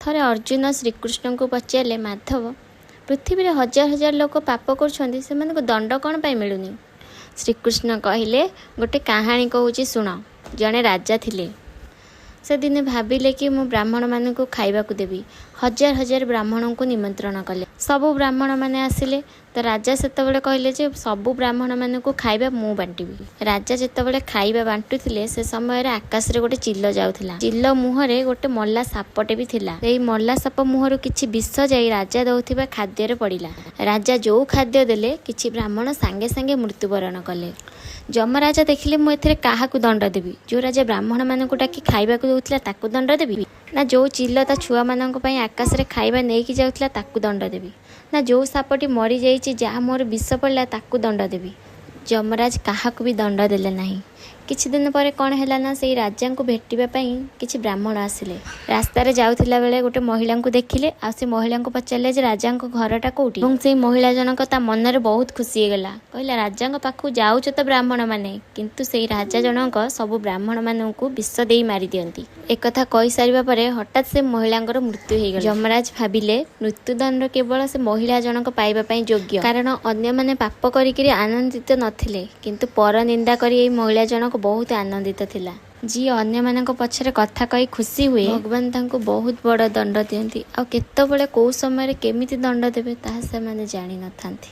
ଥରେ ଅର୍ଜୁନ ଶ୍ରୀକୃଷ୍ଣଙ୍କୁ ପଚାରିଲେ, ମାଧବ, ପୃଥିବୀରେ ହଜାର ହଜାର ଲୋକ ପାପ କରୁଛନ୍ତି, ସେମାନଙ୍କୁ ଦଣ୍ଡ କ'ଣ ପାଇଁ ମିଳୁନି? ଶ୍ରୀକୃଷ୍ଣ କହିଲେ, ଗୋଟେ କାହାଣୀ କହୁଛି ଶୁଣ। ଜଣେ ରାଜା ଥିଲେ। ସେ ଦିନେ ଭାବିଲେ କି ମୁଁ ବ୍ରାହ୍ମଣମାନଙ୍କୁ ଖାଇବାକୁ ଦେବି। ହଜାର ହଜାର ବ୍ରାହ୍ମଣଙ୍କୁ ନିମନ୍ତ୍ରଣ କଲେ। ସବୁ ବ୍ରାହ୍ମଣମାନେ ଆସିଲେ। ତ ରାଜା ସେତେବେଳେ କହିଲେ ଯେ ସବୁ ବ୍ରାହ୍ମଣମାନଙ୍କୁ ଖାଇବା ମୁଁ ବାଣ୍ଟିବି। ରାଜା ଯେତେବେଳେ ଖାଇବା ବାଣ୍ଟୁଥିଲେ, ସେ ସମୟରେ ଆକାଶରେ ଗୋଟେ ଚିଲ ଯାଉଥିଲା। ଚିଲ ମୁହଁରେ ଗୋଟେ ମଲା ସାପଟେ ବି ଥିଲା। ସେଇ ମଲା ସାପ ମୁହଁରୁ କିଛି ବିଷ ଯାଇ ରାଜା ଦଉଥିବା ଖାଦ୍ୟରେ ପଡ଼ିଲା। ରାଜା ଯୋଉ ଖାଦ୍ୟ ଦେଲେ, କିଛି ବ୍ରାହ୍ମଣ ସାଙ୍ଗେ ସାଙ୍ଗେ ମୃତ୍ୟୁବରଣ କଲେ। ଯମରାଜା ଦେଖିଲେ, ମୁଁ ଏଥିରେ କାହାକୁ ଦଣ୍ଡ ଦେବି? ଯୋଉ ରାଜା ବ୍ରାହ୍ମଣମାନଙ୍କୁ ଡାକି ଖାଇବାକୁ ଦଉଥିଲା ତାକୁ ଦଣ୍ଡ ଦେବି, ନା ଯୋଉ ଚିଲ ତା ଛୁଆମାନଙ୍କ ପାଇଁ ଆକାଶରେ ଖାଇବା ନେଇକି ଯାଉଥିଲା ତାକୁ ଦଣ୍ଡ ଦେବି, ନା ଯୋଉ ସାପଟି ମରିଯାଇଛି, ଯାହା ମୁହଁରୁ ବିଷ ପଡ଼ିଲା ତାକୁ ଦଣ୍ଡ ଦେବି? ଯମରାଜ କାହାକୁ ବି ଦଣ୍ଡ ଦେଲେ ନାହିଁ। କିଛି ଦିନ ପରେ କ'ଣ ହେଲା ନା, ସେଇ ରାଜାଙ୍କୁ ଭେଟିବା ପାଇଁ କିଛି ବ୍ରାହ୍ମଣ ଆସିଲେ। ରାସ୍ତାରେ ଯାଉଥିଲା ବେଳେ ଗୋଟେ ମହିଳାଙ୍କୁ ଦେଖିଲେ ଆଉ ସେ ମହିଳାଙ୍କୁ ପଚାରିଲେ ଯେ ରାଜାଙ୍କ ଘରଟା କୋଉଠି? ଏବଂ ସେଇ ମହିଳା ଜଣକ ତା ମନରେ ବହୁତ ଖୁସି ହେଇଗଲା। କହିଲା, ରାଜାଙ୍କ ପାଖକୁ ଯାଉଛ ତ ବ୍ରାହ୍ମଣମାନେ, କିନ୍ତୁ ସେଇ ରାଜା ଜଣଙ୍କ ସବୁ ବ୍ରାହ୍ମଣମାନଙ୍କୁ ବିଷ ଦେଇ ମାରି ଦିଅନ୍ତି। ଏକଥା କହିସାରିବା ପରେ ହଠାତ୍ ସେ ମହିଳାଙ୍କର ମୃତ୍ୟୁ ହେଇଗଲା। ଯମରାଜ ଭାବିଲେ, ମୃତ୍ୟୁଦଣ୍ଡ କେବଳ ସେ ମହିଳା ଜଣକ ପାଇବା ପାଇଁ ଯୋଗ୍ୟ, କାରଣ ଅନ୍ୟମାନେ ପାପ କରିକିରି ଆନନ୍ଦିତ ନଥିଲେ, କିନ୍ତୁ ପର ନିନ୍ଦା କରି ଏଇ ମହିଳା ଜଣକ ବହୁତ ଆନନ୍ଦିତ ଥିଲା। ଯିଏ ଅନ୍ୟମାନଙ୍କ ପଛରେ କଥା କହି ଖୁସି ହୁଏ, ଭଗବାନ ତାଙ୍କୁ ବହୁତ ବଡ଼ ଦଣ୍ଡ ଦିଅନ୍ତି। ଆଉ କେତେବେଳେ କୋଉ ସମୟରେ କେମିତି ଦଣ୍ଡ ଦେବେ, ତାହା ସେମାନେ ଜାଣିନଥାନ୍ତି।